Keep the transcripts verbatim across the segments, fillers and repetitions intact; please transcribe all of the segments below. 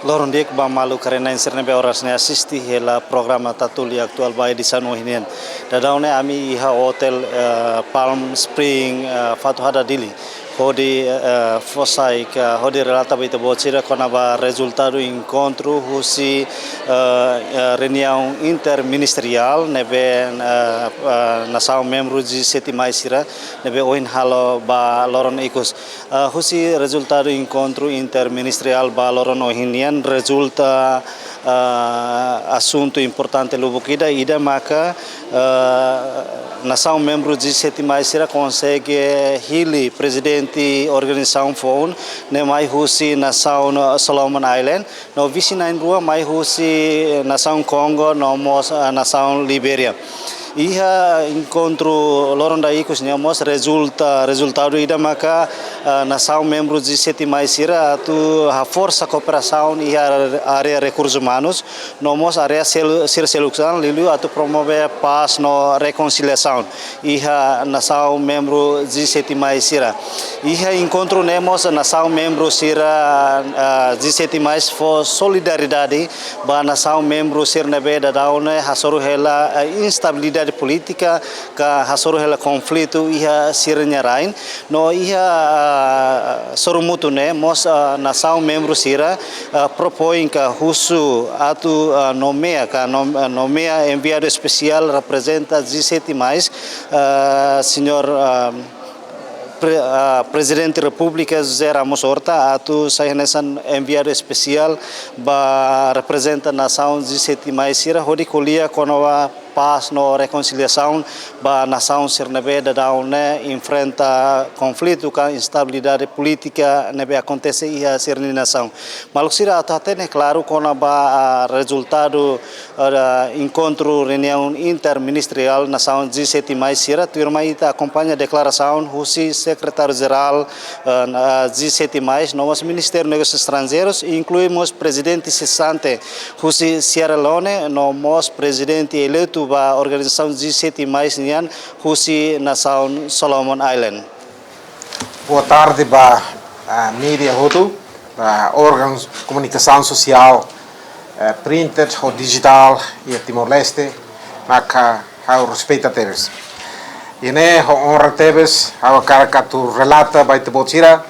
Loron di'ak ba maluk haree-na'in sira ne'ebé oras ne'e asiste hela programa Tatoli Atuál ba edisaun ohin nian. Daudaun ne'e ami iha hotel, eh, Palm Spring, eh, Fatuhada Dili. Hodi, eh, fó sai ka hodi relata ba ita-boot sira kona-ba rezultadu enkontru husi, eh, eh, reuniaun interministeriál ne'ebé, eh, eh, nasaun membru G sete mais sira ne'ebé ohin halo ba loron ikus. Ah, husi rezultadu enkontru interministeriál ba loron ohin nian rezulta, ah, asuntu importante lubuk ida, ida maka, ah, nasaun membru G sete mais sira konsege hili prezidente organizasaun foun ne'e mai husi nasaun, ah, Solomon Island, no vise na'in rua mai husi nasaun Kongo, no mós, ah, nasaun Libéria. Iha enkontru loron ida ikus nian mós rezulta, rezultadu ida maka, ah, nasaun membru G sete mais sira atu haforsa kooperasaun iha área rekursus umanus, no mós área sel-, sira seluk tan, liuliu atu promove pás no rekonsiliasaun iha nasaun membru G sete mais sira. Iha enkontru ne'e mós nasaun membru sira, ah, G sete mais fó solidariedade ba nasaun membru sira ne'ebé daudaun ne'e hasoru hela, eh, instabilidade polítika, ka hasoru hela konflitu iha sira-nia rain. No iha, ah, sorumutu ne'e mós, ah, nasaun membru sira, ah, propoin ka husu atu, ah, nomeia ka nom-, ah, nomeia enviadu espesiál reprezenta G sete mais, ah, señór, ah, pre-, ah, Prezidente Repúblika José Ramos Horta atu sai hanesan enviadu espesiál ba reprezenta nasaun G sete mais sira hodi ko'alia kona-ba pás no rekonsiliasaun ba nasaun sira ne'ebé daudaun ne'e enfrenta konflitu ka instabilidade polítika ne'ebé akontese iha sira-nia nasaun. Maluk sira atu hatene klaru kona-ba, ah, rezultadu, ah, enkontru reuniaun interministeriál nasaun G sete mais sira, tuirmai ita akompaña deklarasaun husi sekretáriu jerál, ah, na G sete mais, no mós Ministériu Negósius Estranjeirus, inklui mós prezidente sesante husi Sierra Leone, no mós prezidente eleitu ba organizasaun G sete mais nian husi nasaun Solomon Island. Boa tarde ba, ah, mídia hotu, ba órgauns komunikasaun sosiál, eh, printed ho dijitál iha Timor-Leste, maka ha'u respeita tebes. I ne'e ho onra tebes, ha'u hakarak atu relata ba ita-boot sira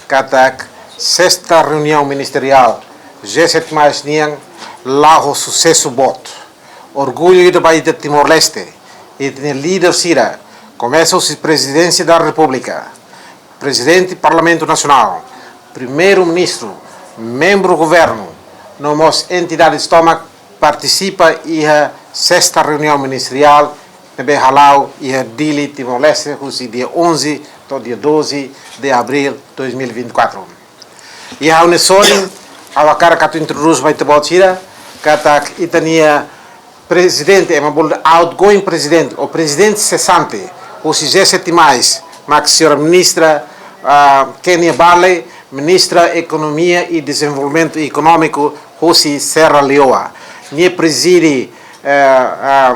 katak sesta reuniaun ministeriál G sete mais nian la'o ho susesu boot. Orgullu ida ba ita Timor-Leste, ita-nia líder sira, komesa husi Prezidénsia da Repúblika, Prezidente Parlamentu Nasionál, Primeiru-Ministru, membru governu, no mós entidades tomak partisipa iha sesta reuniaun ministeriál ne'ebé hala'o iha Dili, Timor-Leste, husi dia onze to'o dia doze de abril dois mil e vinte e quatro. I ha'u-nia sorin, ha'u hakarak atu introdús ba ita-boot sira, katak ita-nia prezidente, ema bolu outgoing president, ou prezidente sesante, husi G sete mais, mak señora ministra, ah, Kenia Barley, ministra Ekonomia i Dezenvolvimentu Ekonómiku husi Serra Leoa. Nia prezide, eh, ah,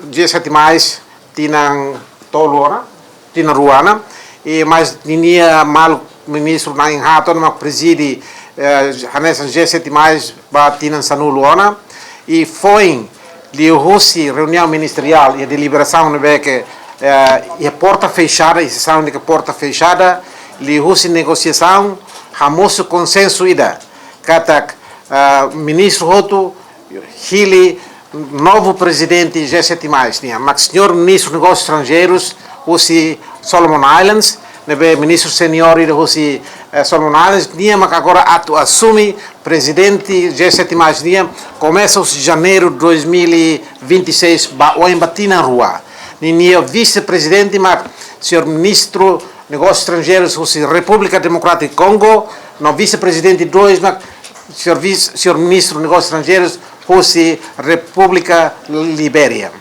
G sete mais, tinan tolu ona, tinan rua ona, i mais ninia maluk ministru na'in haat ona mak prezide, eh, hanesan G sete mais ba tinan sanulu ona, i foin liuhusi reuniaun ministeriál i deliberasaun ne'ebé ke, eh, iha porta fechada, i sesaun ne'e ke porta fechada, liuhusi negosiasaun, hamosu konsensu ida, katak, eh, ministru hotu, hili novu prezidente G sete mais nian, mak señór Ministru Negósius Estranjeirus husi Solomon Islands, ne'ebé ministru seniór ida husi, eh, Solomon Islands, nia mak agora atu asume prezidente G sete mais nian, komesa husi janeiru dois mil e vinte e seis ba oin ba tinan rua. Ninia vise-prezidente mak señór Ministru Negósius Estranjeirus husi Repúblika Demokrátika Kongo, no vise-prezidente dois mak señór vis-, señór Ministru Negósius Estranjeirus husi Repúblika Libéria.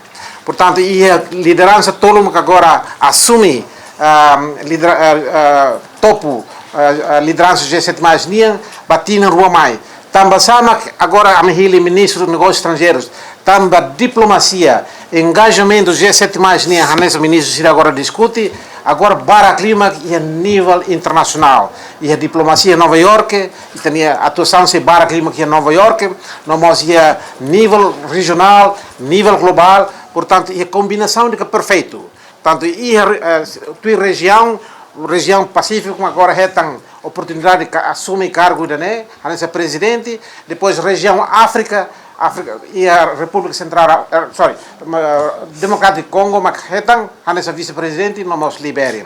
Portantu, iha lideransa tolu mak agora asume, ah, lidera-, ah, ah, topu, ah, ah, lideransa G sete mais nian, ba tinan rua mai. Tanba sá mak agora ami hili Ministru Negósius Estranjeirus, tanba diplomasia, Engajamentu G sete mais nian, hanesan ministru sira agora diskute, agora barak liu mak iha nivel internasionál. Iha diplomasia Nova York, ita-nia atuasaun sei barak liu mak iha Nova York, no mós iha nivel rejionál, nivel globál, portantu, iha kombinasaun ne'ebé perfeitu. Tantu iha, eh, tuir rejiaun, rejiaun Pasífiku mak agora hetan oportunidade de ka-, asume kargu ida-ne'e, hanesan prezidente, depois rejiaun Áfrika, Áfrika, iha Repúblika Sentrál, eh, sorry, ma-, Demokrátiku Kongo mak hetan, hanesan vise-prezidente, no mós Libéria.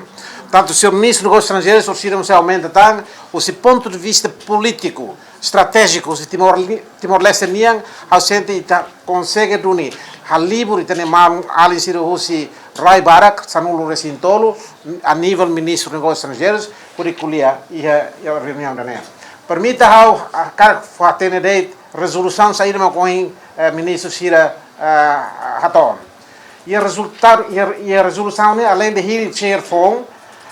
Tantu, señór ministru negósius estranjeirus, orsida mós aumenta tan, husi pontu de vista polítiku, estratéjiku, husi Timor, Timor-Leste nian, ha'u sente ita konsege duni halibur ita-nia maluk alin sira husi rai barak, sanulu-resin-tolu, a nivel ministru negósius estranjeirus, hodi ko'alia iha, iha reuniaun ida-ne'e. Permita ha'u, ah, hakarak fó-hatene de'it rezolusaun saida mak ohin, eh, ministru sira, ah, hato'o. Iha rezultadu, iha, iha rezolusaun ne'e, além de hili chair foun,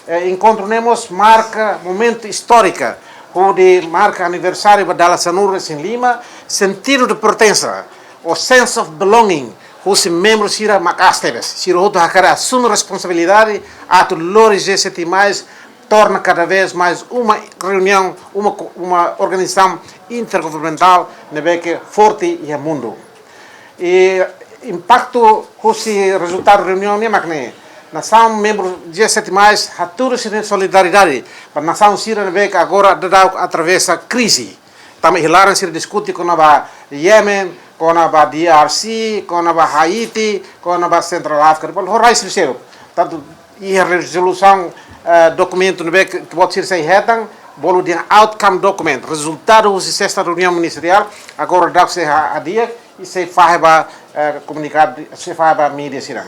eh, enkontru ne'e mós marka momentu istóriku, hodi marka aniversáriu ba dala sanulu-resin-lima, sentidu de pertensa, ou sense of belonging, husi membru sira maka'as tebes. Sira hotu hakarak asume responsabilidade atu lori G sete mais torna kada vez mais uma reuniaun, uma ko-, uma organizasaun intergovernamentál ne'ebé ke forte iha mundu. I impaktu husi rezultadu reuniaun ne'e mak ne'e. Nasaun membru G sete mais hatudu sira-nia solidariedade ba nasaun sira ne'ebé ke agora daudaun atravesa krize. Tanba iha laran sira diskute kona-ba Yemen, kona-ba D R C, kona-ba Haiti, kona-ba Central Africa, depois ho rai sira seluk. Tantu iha rezolusaun, eh, dokumentu ne'ebé ke, ke buat sira sei hetan, bolu dehan outcome document, rezultadu husi sesta reuniaun ministeriál, agora daudaun sei ha-, hadi'a, i sei fahe ba, eh, komunikadu, sei fahe ba mídia sira.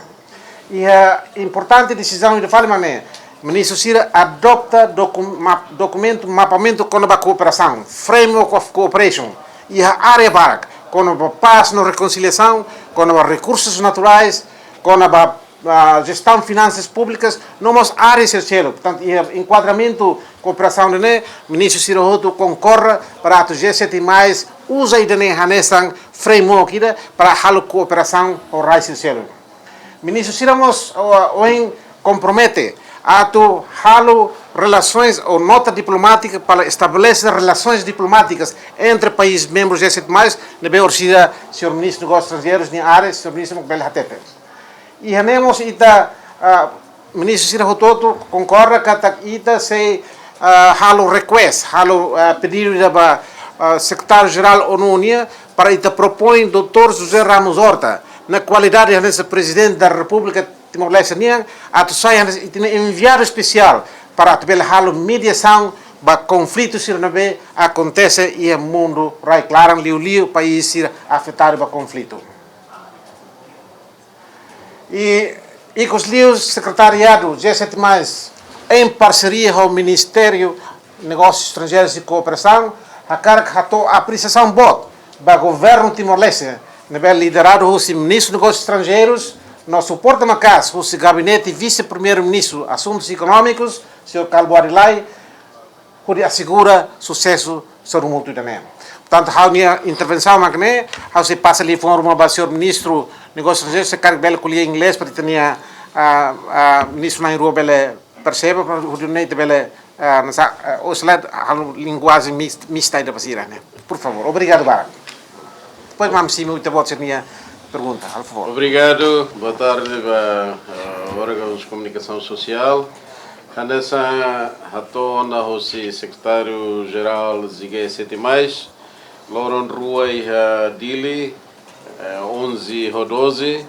Iha importante desizaun ida fali mak ne'e, ministru sira adota doku-, map-, dokumentu mapamentu kona-ba kooperasaun, Framework of Cooperation, iha área barak, kona-ba pás no rekonsiliasaun, kona-ba rekursus naturais, kona-ba, ah, jestaun finansas públikas, no mós área sira seluk. Portantu, iha enkuadramentu kooperasaun ida-ne'e, ministru sira hotu konkorda para atu G sete mais uza ida-ne'e hanesan framework ida para halo kooperasaun ho rai sira seluk. Ministru sira mós, o, ohin kompromete atu halo relasoens ou nota diplomátika para estabelese relasoens diplomátikas entre país membru G sete mais, ne'ebé orsida señór ministru negósius estranjeirus nia área, señór ministru mak bele hatete. Iha ne'e mós ita, ah, ministru sira hotu-hotu konkorda katak ita sei, ah, halo request, halo, ah, pedidu ida ba, ah, Sekretáriu-Jerál ONU nian para ita propoin doutór José Ramos Horta, na kualidade hanesan Prezidente da Repúblika Timor-Leste nian, atu sai hanesan ita-nia enviadu espesiál para atu bele halo mediasaun ba konflitu sira ne'ebé akontese iha mundu rai-klaran, liuliu país sira afetadu ba konflitu. I, ikus liu Sekretariadu G sete mais, em parceria ho Ministériu Negósius Estranjeirus i Kooperasaun, hakarak hato'o apresiasaun boot ba Governu Timor-Leste, ne'ebé lideradu husi Ministru Negósius Estranjeirus, no suporta maka'as husi Gabinete Vise-Primeiru-Ministru Asuntus Ekonómikus, señór Calvo Adilai, hodi asegura susesu sorumutu ida-ne'e. Portantu, ha'u-nia intervensaun mak ne'e, ha'u sei pasa liafuan ruma ba señór Ministru Negósius Estranjeirus, se karik bele ko'alia inglés, para ita-nia, ah, ah, ministru na'in-rua bele persebe, para hodi nune'e ita bele, ah, nasa, ah, ou se lae, halo linguajen mis-, mista ida ba sira ne'e. Por favor, obrigadu barak. Depois, maun simu ita-boot sira-nia pergunta, por favor. Obrigadu, boa tarde ba, ah, órgãos de comunicação social. Hanesan hato'o ona husi Sekretáriu-Jerál G sete mais, loron rua iha Dili, eh, onze ho doze,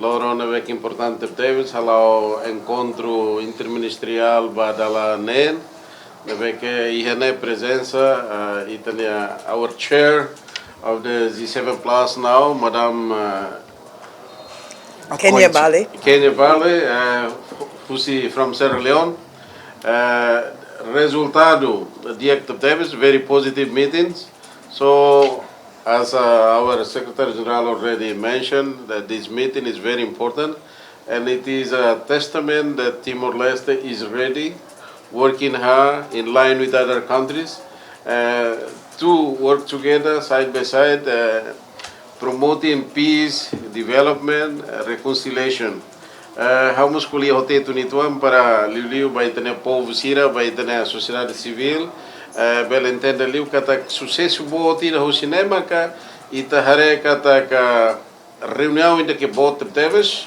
loron ne'ebé ke importante tebes, hala'o enkontru interministeriál ba dala neen, ne'ebé ke iha ne'e prezensa, eh, ita-nia, our chair of the G seven plus now, Madam, eh, Kenya Koichi-, Vale. Kenya Vale, eh, husi from Sierra Leone. Eh, rezultadu di'ak tebes, very positive meetings. So, as, uh, our Secretary General already mentioned, that this meeting is very important, and it is a testament that Timor-Leste is ready, working hard in line with other countries, uh, to work together side by side, uh, promoting peace, development, reconciliation. Eh, ha'u mós ko'alia ho Tetun uitoan para liuliu ba ita-nia povu sira, ba ita-nia sosiedade sivíl, eh, bele entende liu katak susesu boot ida husi ne'e maka ita haree katak reuniaun ida ke boot tebes,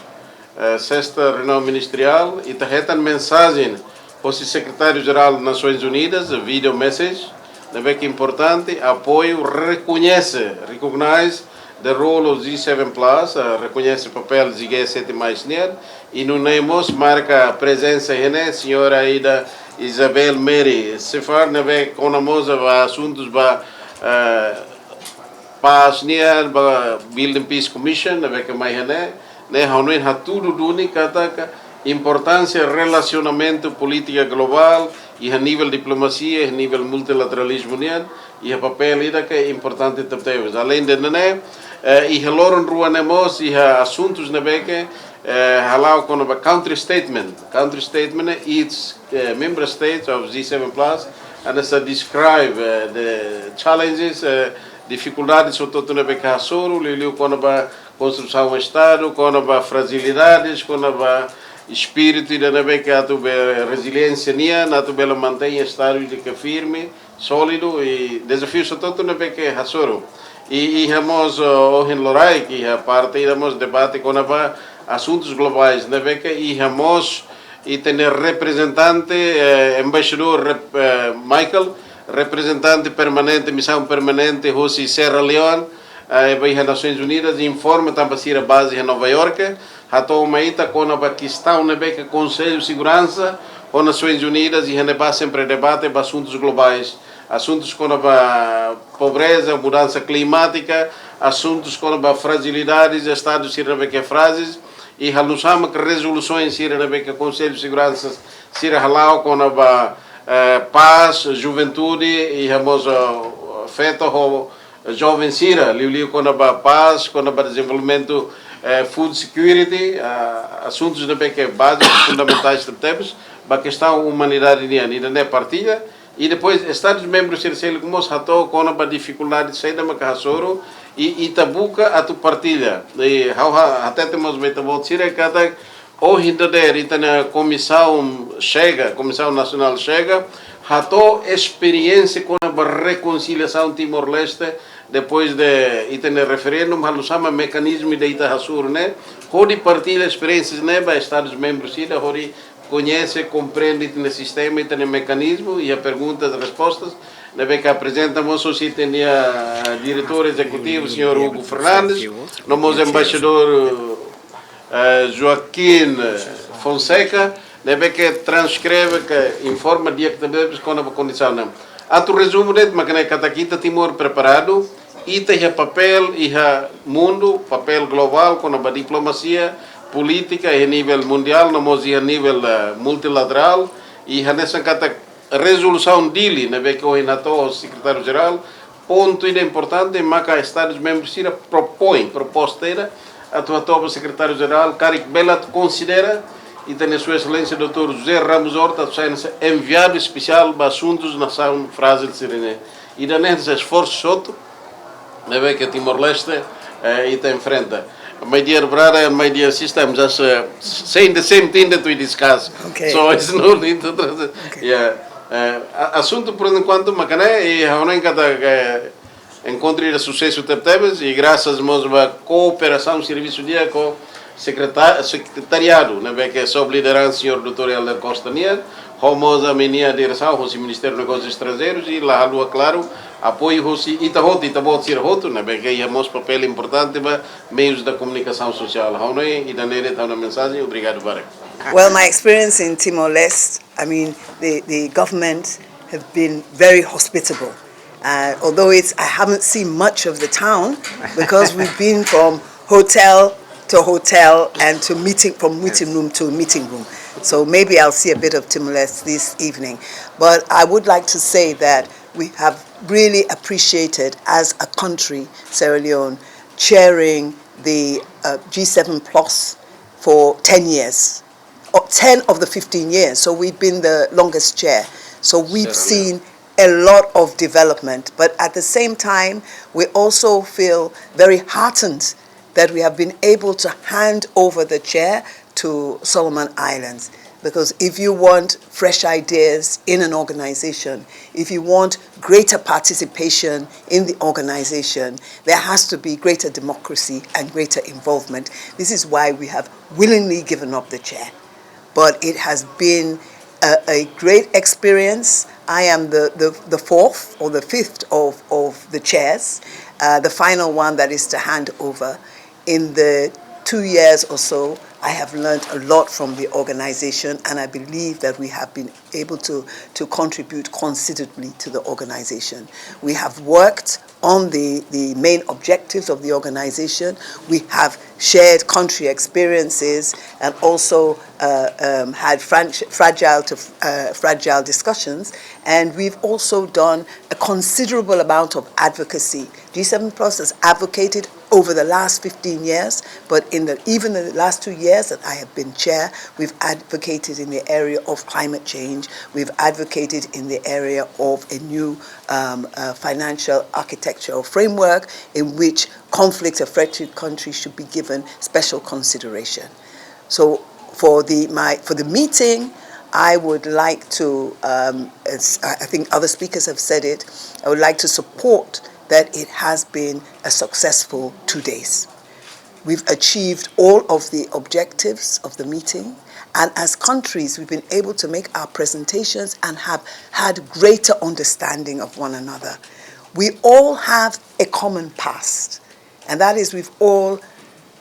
eh, sesta reuniaun ministeriál, ita hetan mensajen hosi Sekretáriu Jerál Nasoins Unidas, video message, ne'ebé ke importante, apoiu, rekoñese, recognize the role of G seven plus, eh, rekoñese papél G sete mais nian, i nune'e mós marka prezensa iha ne'e señora ida Isabel Mary Sefar, ne'ebé kona mós ba asuntus ba, eh, pás nian, ba Building Peace Commission, ne'ebé ke mai iha ne'e, ne'e ha'u hanoin hatudu duni katak importánsia relasionamentu polítika globál, iha nivel diplomasia, iha nivel multilateralizmu nian, iha papél ida ke importante tebetebes. Aleinde ne'e, eh, iha loron rua ne'e mós, iha asuntus ne'ebé ke, eh, hala'o kona-ba country statement. Country statement ne'e, each, eh, member states of G seven plus, hanesan describe, eh, the challenges, eh, difikuldades hotu-hotu ne'ebé ke hasoru, liuliu kona-ba konstrusaun Estadu, kona-ba frajilidades, kona-ba espíritu ida ne'ebé ke atu be reziliénsia nian, atu bele mantein Estadu ida ke firme, sólidu, i dezafius hotu-hotu ne'ebé ke hasoru. I, i iha mós, eh, ohin loraik, iha parte ida mós debate kona-ba asuntus globais, ne'ebé ke iha mós ita-nia reprezentante, eh, embaixadór rep-, eh, Michael, reprezentante permanente, misaun permanente hosi Sierra Leone, eh, ba iha Nasoins Unidas, informa tanba sira baze iha Nova York, hato'o mai ita kona-ba kestaun ne'ebé ke Konsellu Seguransa ho Nasoins Unidas, iha ne'ebá sempre debate ba asuntus globais, asuntus kona-ba pobreza, mudansa klimátika, asuntus kona-ba frajilidades, Estadu sira ne'ebé ke frájeis, i halo nu'usá mak rezolusoens sira ne'ebé ke Konsellu Seguransa sira hala'o kona-ba, eh, pás, juventude, i iha mós, eh, feto ho joven sira, liuliu kona-ba pás, kona-ba dezenvolvimentu, eh, food security, ah, asuntus ne'ebé ke báziku, fundamentais tebes, ba kestaun umanidade nian, ida-ne'e partilla, i depois Estadus membrus sira seluk mós hato'o kona-ba difikuldade saida maka hasoru, i, i ita buka atu partilla. I ha'u ha-, hatete mós ba ita-boot sira katak ohin dadeer ita-nia komisaun Chega, Komisaun Nasionál Chega, hato'o esperiénsia kona-ba rekonsiliasaun Timor-Leste, depois de ita-nia referendu, halo nu'usá mak mekanizmu ida ita hasoru ne'e, hodi partilla esperiénsias ne'e ba Estadus membrus sira, hodi koñese, komprende ita-nia sistema, ita-nia mekanizmu, iha perguntas, respostas, ne'ebé ke aprezenta mós hosi ita-nia diretór ezekutivu, señór Hugo Fernandes, no mós embaixadór, eh, Joaquim Fonseca, ne'ebé ke transkreve, ke informa di'ak tebes kona-ba kondisaun ne'e. Atu rezumu de'it, mak ne'e katak ita Timor preparadu, ita iha papél iha mundu, papél globál, kona-ba diplomasia, polítika, iha nivel mundiál, no mós iha nivel, eh, multilaterál, i hanesan katak rezolusaun Dili, ne'ebé ke ohin hato'o Sekretáriu Jerál, pontu ida importante, maka Estadus membrus sira propoin, proposta ida, atu hato'o ba Sekretáriu Jerál, karik bele atu konsidera, ita-nia Sua Exelénsia doutór José Ramos Horta, atu sai hanesan enviadu espesiál ba asuntus nasaun frájil sira-ne'e. Ida-ne'e hanesan esforsu hotu, ne'ebé ke Timor-Leste, eh, ita enfrenta. My dear brother and my dear sister, I'm just, uh, saying the same thing that we discussed. Okay. So it's no need to translate. Okay. Yeah. Eh, a-, asuntu, por enquanto, mak ne'e, i ha'u hanoin katak, eh, enkontru ida susesu tebetebes, i grasas mós ba kooperasaun, servisu di'ak ho sekreta-, sekretariadu, ne'ebé ke sob lideransa señór doutór Helder Costa nian, ho mós ami-nia diresaun, hosi Ministériu Negósius Estranjeirus, i la haluha klaru, apoiu hosi ita hotu, ita-boot sira hotu, ne'ebé ke iha mós papél importante ba meius da komunikasaun sosiál. Ha'u hanoin, ida-ne'e de'it ha'u-nia mensajen, obrigadu barak. Well, my experience in Timor-Leste, I mean, the, the government have been very hospitable. Uh, although it's, I haven't seen much of the town because we've been from hotel to hotel and to meeting, from meeting room to meeting room. So maybe I'll see a bit of Timor-Leste this evening. But I would like to say that we have really appreciated as a country, Sierra Leone, chairing the, uh, G seven plus for ten years. Oh, ten of the fifteen years. So we've been the longest chair. So we've seen a lot of development, but at the same time, we also feel very heartened that we have been able to hand over the chair to Solomon Islands. Because if you want fresh ideas in an organization, if you want greater participation in the organization, there has to be greater democracy and greater involvement. This is why we have willingly given up the chair. But it has been a, a great experience. I am the, the, the fourth or the fifth of, of the chairs, uh, the final one that is to hand over. In the two years or so, I have learned a lot from the organization, and I believe that we have been able to, to contribute considerably to the organization. We have worked on the, the main objectives of the organization. We have shared country experiences and also, uh, um, had fran-, fragile to, uh, fragile discussions. And we've also done a considerable amount of advocacy. G seven Plus has advocated over the last fifteen years, but in the, even the last two years that I have been chair, we've advocated in the area of climate change, we've advocated in the area of a new, um, uh, financial architectural framework in which conflict affected countries should be given special consideration. So for the, my, for the meeting, I would like to, um, as I, I think other speakers have said it, I would like to support that it has been a successful two days. We've achieved all of the objectives of the meeting, and as countries, we've been able to make our presentations and have had greater understanding of one another. We all have a common past, and that is we've all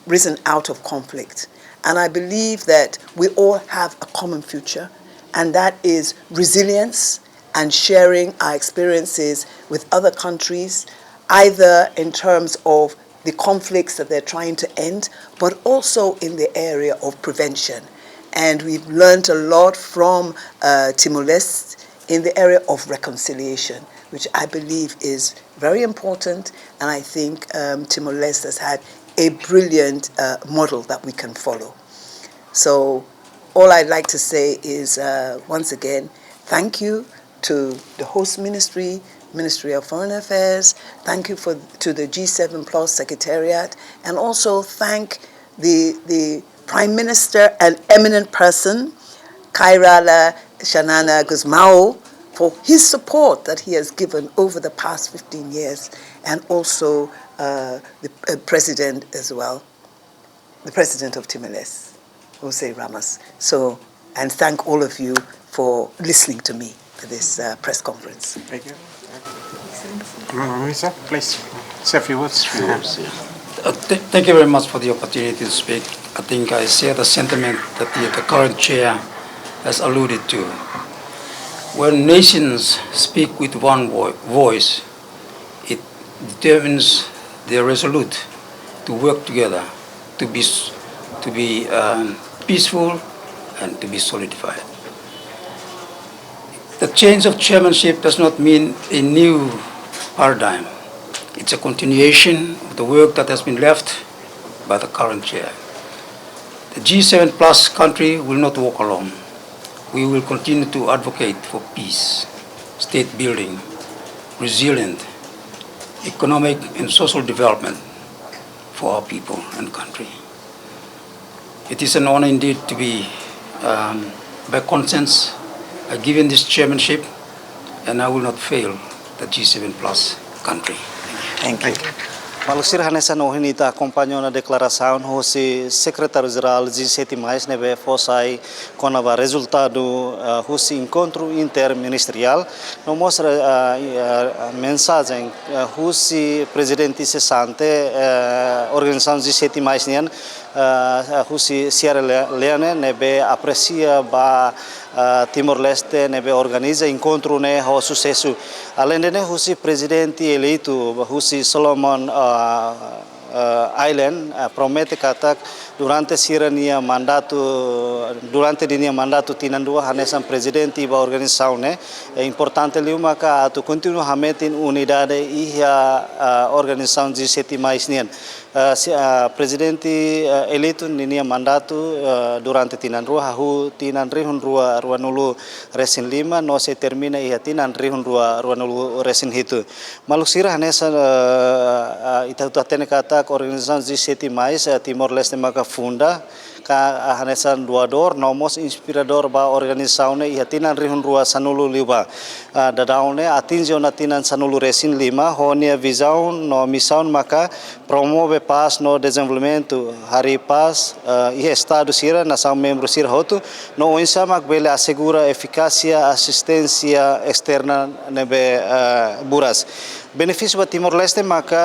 risen out of conflict. And I believe that we all have a common future, and that is resilience and sharing our experiences with other countries, either in terms of the conflicts that they're trying to end, but also in the area of prevention. And we've learned a lot from, uh, Timor-Leste in the area of reconciliation, which I believe is very important, and I think, um, Timor-Leste has had a brilliant, uh, model that we can follow. So all I'd like to say is, uh, once again, thank you to the host ministry, Ministry of Foreign Affairs. Thank you for, to the G seven Plus Secretariat, and also thank the, the Prime Minister and eminent person, Kay Rala Xanana Gusmão, for his support that he has given over the past fifteen years, and also, uh, the, uh, President as well, the President of Timor-Leste, José Ramos. So, and thank all of you for listening to me for this, uh, press conference. Thank you. Honorable Minister, please, say a few words. Few words, yeah. Uh, th-, thank you very much for the opportunity to speak. I think I share the sentiment that the, the current chair has alluded to. When nations speak with one vo-, voice, it determines their resolute to work together, to be s-, to be, um, peaceful and to be solidified. The change of chairmanship does not mean a new paradigm. It's a continuation of the work that has been left by the current chair. The G seven plus country will not walk alone. We will continue to advocate for peace, state building, resilient economic and social development for our people and country. It is an honor indeed to be, um, by consensus, uh, given this chairmanship, and I will not fail the G seven plus country. Thank you. Thank you. Maluk sira, hanesan ohin ita akompaña ona deklarasaun hosi Sekretáriu Jerál G sete mais ne'ebé fó sai kona-ba rezultadu, eh, husi enkontru interministeriál. No mós, eh, eh, mensajen, eh, husi Prezidente sesante, eh, organizasaun G sete mais nian, eh, husi Sierra Le-, Leone ne'ebé apresia ba, eh, Timor-Leste ne'ebé organiza enkontru ne'e ho susesu. Aleinde ne'e, husi Prezidente eleitu husi Solomon, eh, eh, Island, eh, promete katak durante sira-nia mandatu, durante ninia mandatu tinan rua hanesan prezidente ba organizasaun ne'e, eh, importante liu maka atu kontinua hametin unidade iha, eh, organizasaun G sete mais nian. Ah, si, ah, prezidente, ah, eleitu ninia mandatu, ah, durante tinan rua, hahú tinan rihun rua, rua nulu resin lima, no sei termina iha tinan rihun rua, rua nulu resin hitu. Maluk sira, hanesan, ah, ah, ita hotu hatene katak organizasaun G sete mais, ah, Timor-Leste maka funda, ka, ah, hanesan doadór, no mós inspiradór ba organizasaun ne'e iha tinan rihun rua sanulu liubá. Ah, daudaun ne'e atinje ona tinan sanulu resin lima, ho nia vizaun no misaun maka promove pás no dezenvolvimentu, harii pás, eh, iha estadu sira, nasaun membru sira hotu, no oinsá mak bele asegura efikásia asisténsia esterna ne'ebé, eh, buras. Benefísiu ba Timor-Leste maka,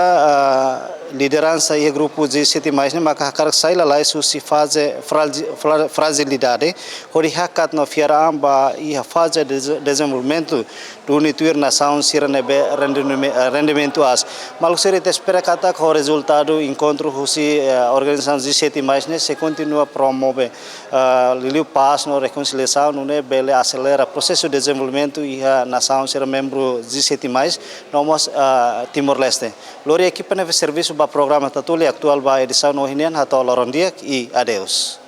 eh, lideransa iha grupu G sete mais ne'e maka hakarak sai lalais husi faze fraji-, fra-, frajilidade, hodi hakat no fiar an ba iha faze de dezenvolvimentu duni tuir nasaun sira ne'ebé rendime-, eh, rendimentu aas. Maluk sira, ita espera katak ho rezultadu enkontru husi, eh, organizasaun G sete mais ne'e sei kontinua promove, eh, liuliu pás no rekonsiliasaun, nune'e bele aselera prosesu dezenvolvimentu iha nasaun sira membru G sete mais, no mós, eh, Timor-Leste. Lori ekipa ne'ebé servisu ba programa Tatoli atuál ba edisaun ohin nian, hato'o loron di'ak i adeus.